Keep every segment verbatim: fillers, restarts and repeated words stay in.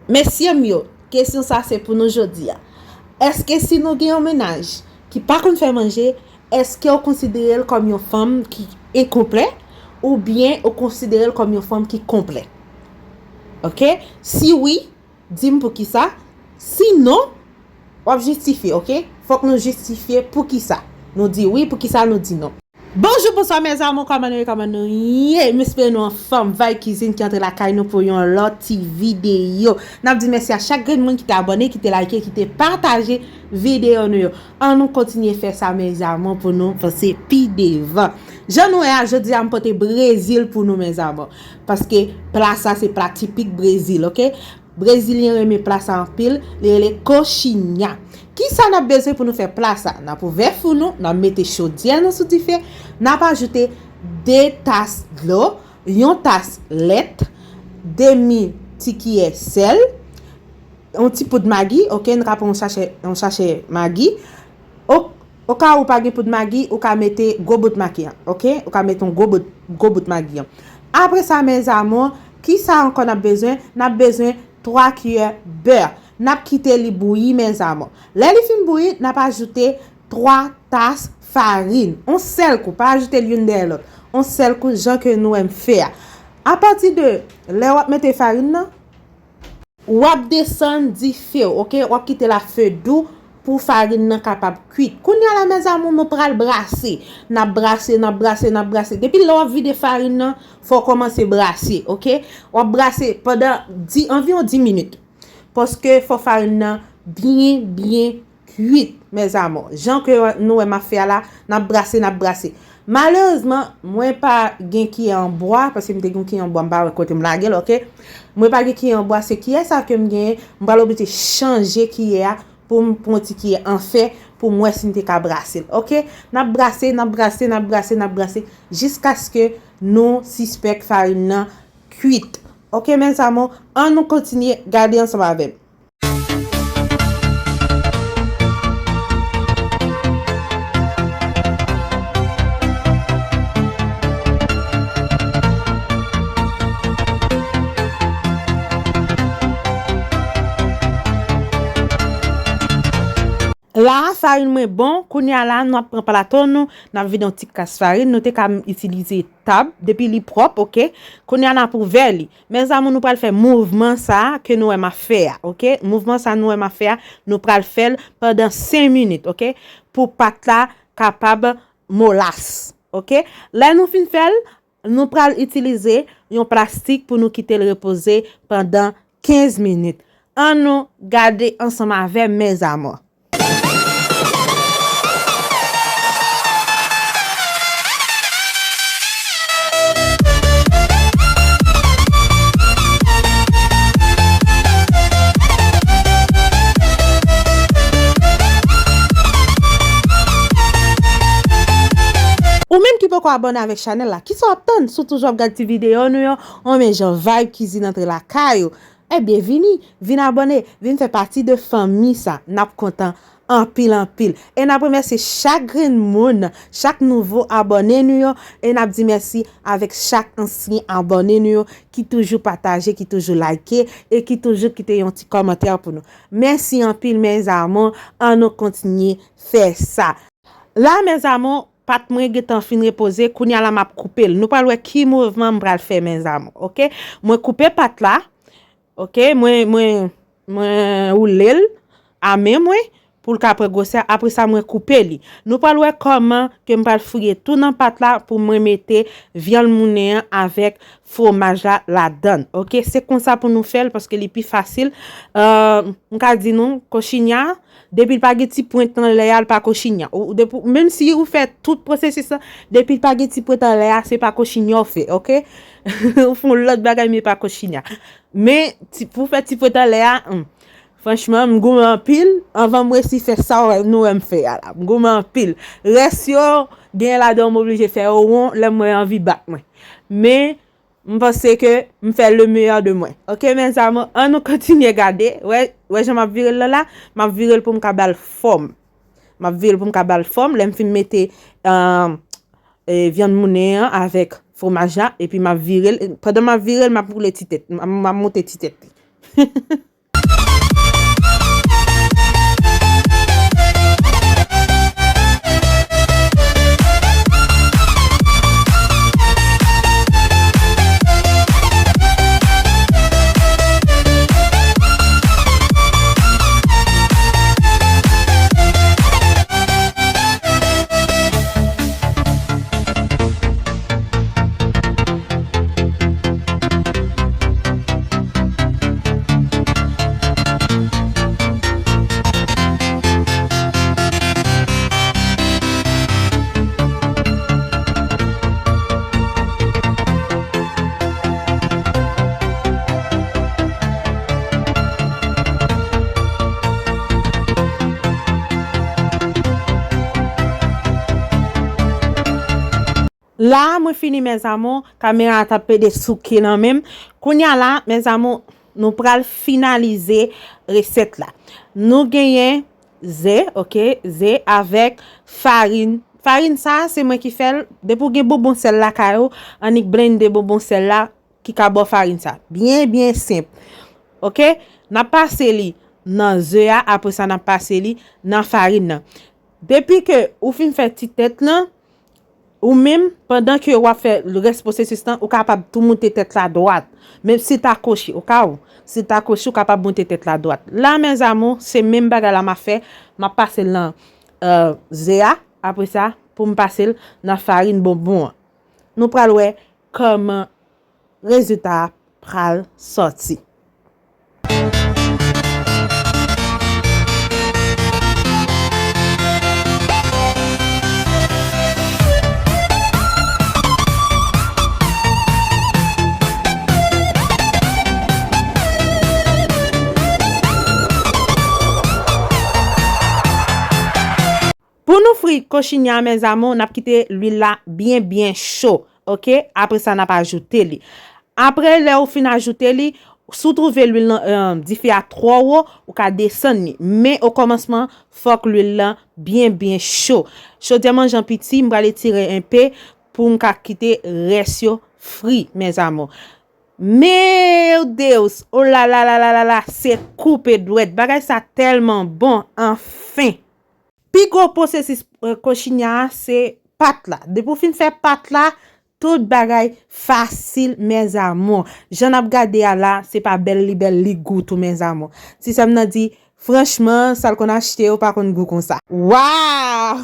Mesye m yo, kesyon sa se pou nou jodi a. Èske si nou gen yon mennaj ki pa konn fè manje, èske w konsidere l kòm yon fanm ki enkonplè, oubyen ou konsidere l kòm yon fanm ki konplè? Oke? Si wi, di m poukisa. Si non, w ap jistifye, oke? Fòk nou jistifye poukisa nou di wi, poukisa nou di non. Bonjou, bonswa, mes amours, kòman nou ye, kòman nou ye? M espere nou anfòm. Vibe Cuisine ki antre lakay nou pou yon lòt ti videyo. N ap di mèsi a chak grenn moun ki te abòne, ki te like, ki te pataje videyo nou yo. An nou kontinye fè sa, mes amours, pou nou vanse pi devan. Jan nou wè a, jodi a m pote Brezil pou nou, mes amours. Paske pla sa se pla tipik Brezil, oke? Brezilyen renmen pla sa anpil, li rele coxinha. Kisa n ap bezwen pou nou fè pla sa? N ap ouvè fou nou, n ap mete chodyè nou sou dife, n ap ajoute de tas dlo, yon tas lèt, demi ti kiyè sèl, yon ti poud magi, oke, nou ka pran yon sachè, yon sachè magi. O, oka ou pa gen poud magi, ou ka mete gwo bout magi an, oke? Ou ka mete yon gwo bout, gwo bout magi an. Apre sa, mes amours, kisa ankò n ap bezwen? N ap bezwen twa kiyè bè. N ap kite li bouyi, mes amours. Lè li fin bouyi, n ap ajoute twa tas farin. On sèl kou, pa ajoute l youn dèyè lòt. On sèl kou, jan ke nou wè m fè a. Apati de lè w ap mete farin nan, w ap desann dife w, oke? W ap kite l a fe dou pou farin nan kapab kwit. Kounye a la, mes amours, nou pral brase. N ap brase, n ap brase, n ap brase. Depi lè w ap vide farin nan, fò w kòmanse brase, oke? W ap brase pandan di, anviwon dis minit. Paske fò farin nan byen, byen kwit, mes amours. Jan ke nou wè m ap fè a la, n ap brase, n ap brase. Malerezman, mwen pa gen kiyè an bwa, paske m te gen kiyè an bwa, m pa wè kote m lage l, oke? Mwen pa gen kiyè an bwa, se kiyè sa ke m genyen, m pral oblije chanje kiyè a pou m pran ti kiyè an fè, pou m wè si m te ka brase l, oke? N ap brase, n ap brase, n ap brase, n ap brase, jiskaske nou sispèk farin nan kwit. Oke, mes amours, an nou kontinye gade ansanm avè m. La, farin mwen bon, kounye a la, nou ap pran plato nou, n ap vide yon ti kas farin, nou te ka itilize tab, depi li pwòp, oke? Kounye a n ap ouvè li. Mes amours, nou pral fè mouvman sa a ke nou wè m ap fè a, oke? Mouvman sa a nou wè m ap fè a, nou pral fè l pandan senk minit, oke? Pou pat la kapab molas, oke? Lè nou fin fè l, nou pral itilize yon plastik pou nou kite l repoze pandan kenz minit. An nou gade ansanm avè m, mes amours. Ou menm ki poko abòne avèk chanèl la, kisa w ap tann? Si w toujou ap gade ti videyo nou yo, anben jan Vibe Cuisine antre lakay ou. Ebyen, vini, vin abòne, vin fè pati de fanmi sa. N ap kontan anpil, anpil. E n ap remèsye chak grenn moun, chak nouvo abòne nou yo. E n ap di mèsi avèk chak ansyen abòne nou yo ki toujou pataje, ki toujou like e ki toujou kite yon ti kòmantè pou nou. Mèsi anpil, mes amours. An nou kontinye fè sa. La, mes amours, pat mwen gentan fin repoze. Kounye a la, m ap koupe l. Nou pral wè ki mouvman m pral fè, mes amours. Oke? Mwen koupe pat la. Oke? Mwen, mwen, mwen woule l a men mwen pou l ka pran gwosè. Apre sa, mwen koupe li. Nou pral wè kòman ke m pral fouye tou nan pat la pou mwen mete vyann moulen an avèk fwomaj la ladann. Oke? Se konsa pou nou fè l paske li pi fasil. Euh, m ka di nou, kochinya, depi l pa gen ti pwent nan lè a, l pa kochinya. Ou, depi, menm si ou fè tout pwosesis la, depi l pa gen ti pwent nan lè a, se pa kochinya w fè, oke? Ou fè yon lòt bagay, men pa kochinya. Men, ti, pou fè ti pwent nan lè a, hmm, franchman, m goumen anpil. Anvan m resi fè sa w wè, nou wè m fè a la. M goumen anpil. Rès yo, gen ladan m oblije fè yo won, lè mwen anvi bat mwen. Men, m panse ke m fè le meilleur de mwen. Oke, mes amours, an nou kontinye gade. Wè, wè jan m ap vire l la, la, m ap vire l pou m ka ba l fòm. M ap vire l pou m ka ba l fòm. Lè m fin mete, euh, e, vyann moulen an avèk fwomaj la, epi m ap vire l. Pandan m ap vire l, m ap woule ti tèt. M ap, m ap monte ti tèt li. La, mwen fini, mes amours. Kamera a t ap pede souke nan men m. Kounye a la, mes amours, nou pral finalize resèt la. Nou genyen ze, oke, ze avèk farin. Farin sa, se mwen ki fè l. Depi w gen bonbon sèl lakay ou, annik blende bonbon sèl la ki ka ba w farin sa. Byen, byen senp. Oke? N ap pase li nan ze a, apre sa n ap pase li nan farin nan. Depi ke ou fin fè ti tèt lan, ou menm, pandan ke w ap fè rès pwosesis lan, ou kapab tou moute tèt la dwat. Menm si ta kwochi, o ka ou, si ta kwochi, ou kapab moute tèt la dwat. La, mes amours, se menm bagay la m ap fè, m ap pase l nan, euh, ze a, apre sa, pou m pase l nan farin bonbon an. Nou pral wè kòman rezilta a pral sòti. Pou nou fri kochinya, mes amours, n ap kite lwil la byen, byen cho, oke? Apre sa, n ap ajoute li. Apre, lè ou fin ajoute li, si w twouve lwil lan, eh, dife a twò wo, ou ka desann li. Men, okòmansman, fòk lwil lan byen, byen cho. Chodyè manje an piti, m pral etire enpe pou m ka kite rès yo fri, mes amours. Meu Deus! Oh la la la la la la! Se koupe dwèt! Bagay sa tèlman bon! Anfen! Pi gwo pwosesis, eh, kochinya a, se pat la. Depi w fin fè pat la, tout bagay fasil, mes amours. Jan n ap gade a la, se pa bèl li bèl, li gou tou, mes amours. Ti sè m nan di, franchman, sa l konn achte yo pa konn gou konsa. Waw!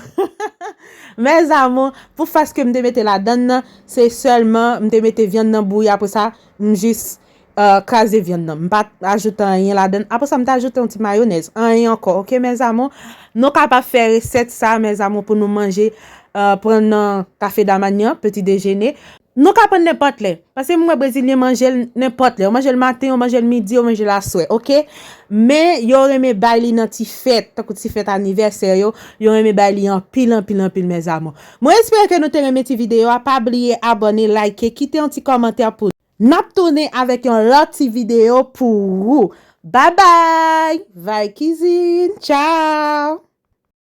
Mes amours, pou fas ke m te mete ladann nan, se sèlman m te mete vyann nan bouyi, apre sa, m jis euh, kraze vyann nan. M pa t ajoute anyen ladann. Apre sa, m te ajoute yon ti mayonèz. Anyen ankò, oke, mes amours? Nou kapab fè resèt sa, mes amours, pou nou manje, euh, pran nan kafe damanya, peti dejene. Nou ka pran nenpòt lè. Paske m wè brezilyen manje l nenpòt lè. Yo manje l maten, yo manje l midi, yo manje l aswè, oke? Men, yo renmen bay li nan ti fèt, tankou ti fèt anivèsè yo. Yo renmen bay li anpil, anpil, anpil, mes amours. Mwen espere ke nou te renmen ti videyo a. Pa bliye abòne, like, kite yon ti kòmantè pou N ap tounen avèk yon lòt ti videyo pou ou. Babay! Vay Kizin! Tchaw!